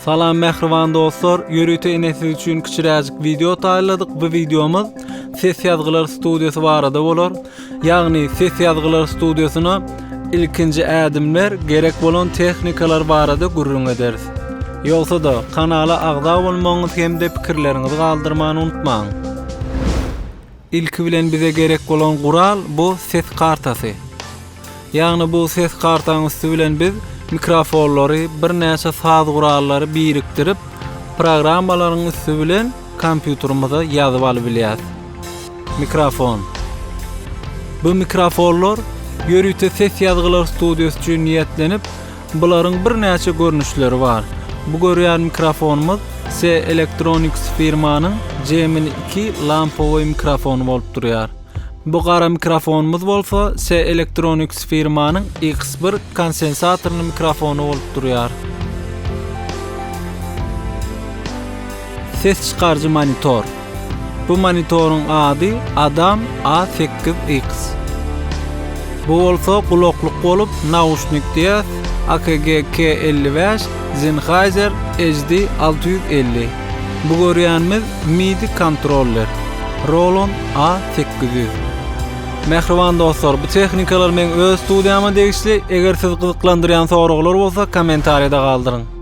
Salam mähriban dostlar, ýörite ine siz üçin kiçiräjik wideo taýynladyk. Bu wideomyz ses ýazgylar studiýasy barada bolar. Ýagny ses ýazgylar studiýasyna ilkinji ädimler, gerek bolan tehnikalar barada gürrüň ederis. Ýogsa-da, kanala agza bolmagyňyz hem-de pikirleriňizi galdyrmany unutmaň. Ilki bilen bize gerek bolan gural bu ses kartasy. Ýagny bu ses kartaň üsti bilen biz mikrofonlary, birnäçe saz gurallary birikdirip, programmalaryň üsti bilen kompýuterimize ýazyp alybilýäs. Mikrofon. Bu mikrofonlar ýörite ses ýazgylar studiýasy üçin niýetlenip, bularyň birnäçe görnüşleri bar. Bu görýän mikrofonymyz C Electronics firmanyň Gemini 2 lampowoý mikrofony bolup durýar. Bu gara mikrofonymyz bolsa C Electronics firmanyň X1 konsensatorly mikrofony bolup durýar. Ses çykaryjy monitor. Bu monitoryň ady Adam A 8 X. Bu bolsa gulaklyk bolup, nauşnik diýýäs, AKG K 55, Sennheiser HD 650. Bu görýänimiz MIDI kontroller, Roland A 800. Mähriban dostlar, bu tehnikalar meň öz studiýama degişli, eger sizi gyzyklandyrýan soraglar bolsa kommentariýada galdyryň.